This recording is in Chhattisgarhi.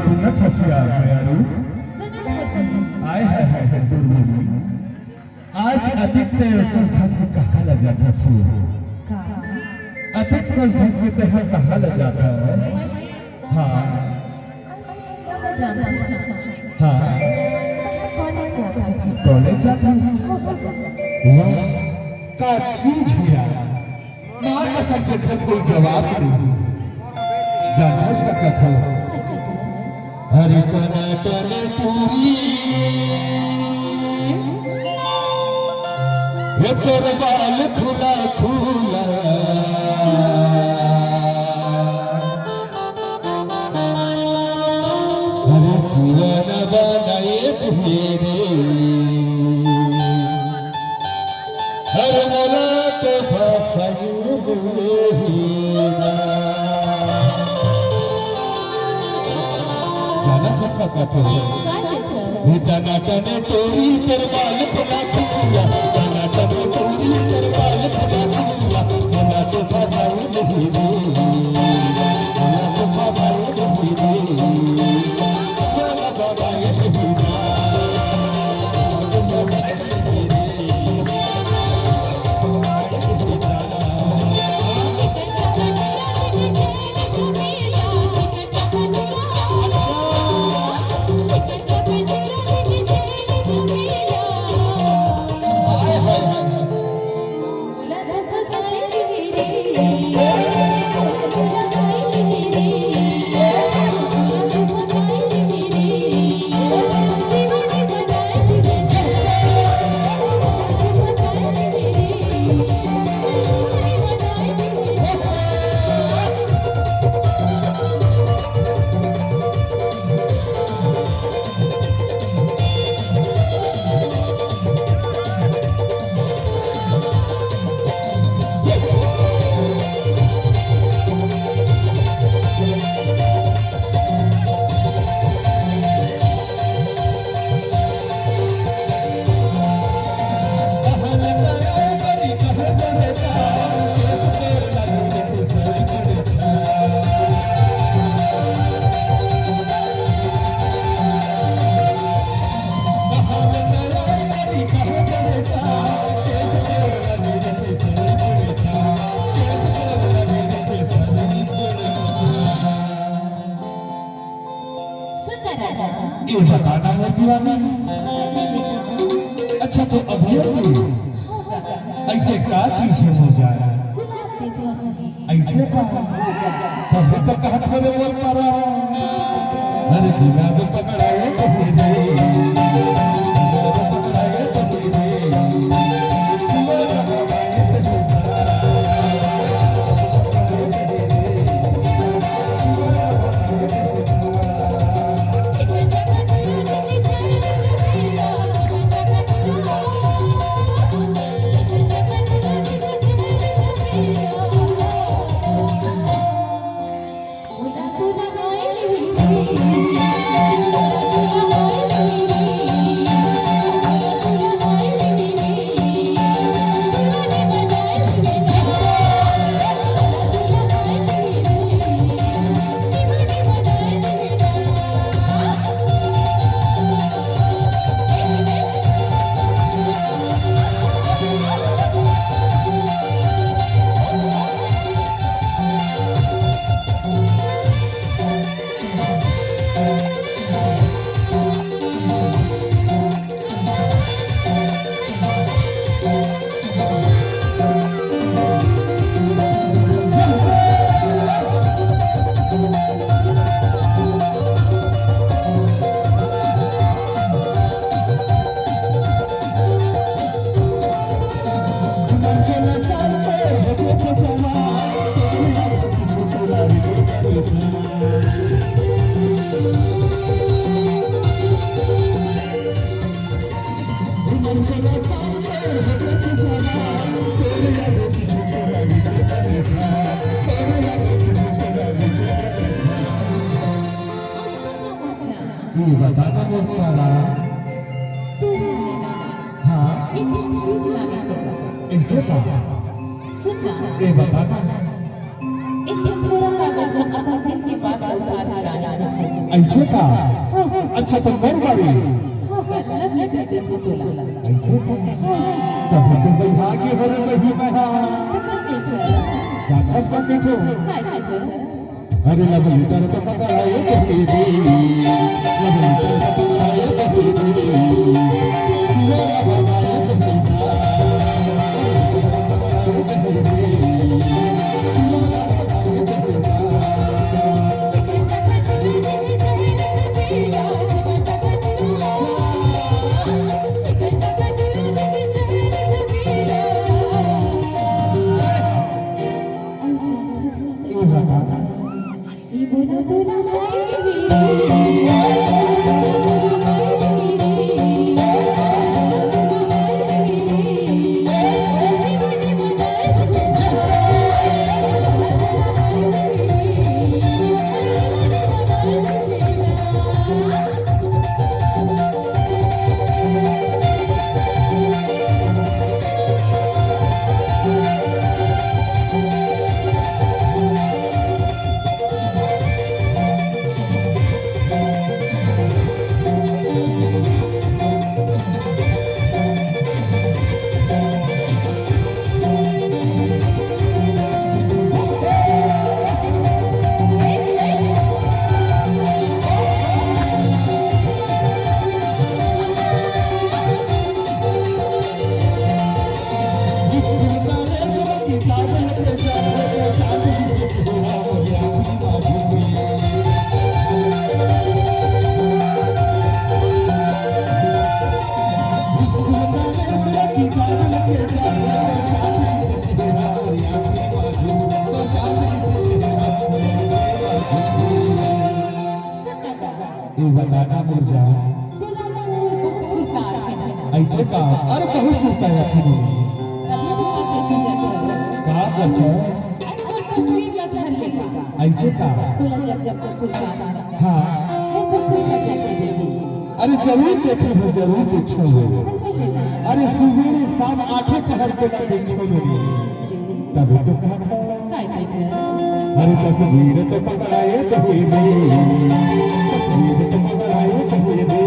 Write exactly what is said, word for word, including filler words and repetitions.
सुनत हस यार मयारू। सुनत हस जी। आय हाय हाय हाय दुर्गुनी। आज अतिक ते सज धज के कहाँ ला जाथस हो? का? अतिक सज धज के ते ह कहाँ ला जाथस? हाँ। कहाँ जाथस? हाँ। कहाँ कॉलेज जाथस जी? कॉलेज जाथस? वाह, का चीज हे यार। माँ कसम जेखर कोई जवाब नहीं। जानथस का कथों? हरी टन टन टूरी, हे तोर बाल खुला खुला। अरे पुआ न बनाए धीरे, हर मोला तो फसाई देना। जानत हस का कथों? का कथों? हे टन टन टूरी तोर बाल खुला खुला, टन टन टूरी तोर बाल खुला खुला, मोला तो फसाई देना। सुन ना राजा। ए बता ना मोर दीवानी। हाँ, नहीं बेटा। अच्छा तो अभी से हाँ, काका। ऐसे का चीज हे मोर जान? गुलाब दे दो जी। ऐसे का? हाँ, काका। तभी तो कहत हों रे मोर पारा। अरे गुलाब पकड़ाए कहीं रे, गुलाब पकड़ाए कहीं रे। ये बता ना मोर पारा। तू बोले ना। हाँ। एक ठन चीज लाने के बा। ऐसे का? सुन ना। ये बता ना। एक ठन कोरा कागज में अपन दिल के बात ला उतार के लाना हे जी। अइसे का? हाँ, हाँ। अच्छा, त मोर बारी। हाँ, हाँ, love letter देथों तोला। अइसे का? हाँ जी। तभे तो बइहा गे हों रे बहिनी मैं हा। तो कर देथों। जानथस का देथों? काय देथों? अरे love letter तो पकड़ाए बहिनी। Love letter तो पकड़ाए बहिनी। ए बताना मोर जान। तोला मोर बहुत सुरता आथे ना। अइसे का? अरे बहुत सुरता आथे मोर। तभे तो का करके जाथस? का करथस? अरे मोर तस्वीर ला घर ले गा। अइसे का? तोला जब जब तोर सुरता आथे ना। हाँ। मोर तस्वीर ला घर ले गा जी। अरे जरूर देखहूँ, जरूर देखहूँ। अरे सुबेरे शाम आठों पहर तोला देखहूँ मैं। तभे तो कहत हँव। काय कहत हस? अरे तस्वीर तो पकड़ाए बहिनी, तस्वीर तो पकड़ाए बहिनी।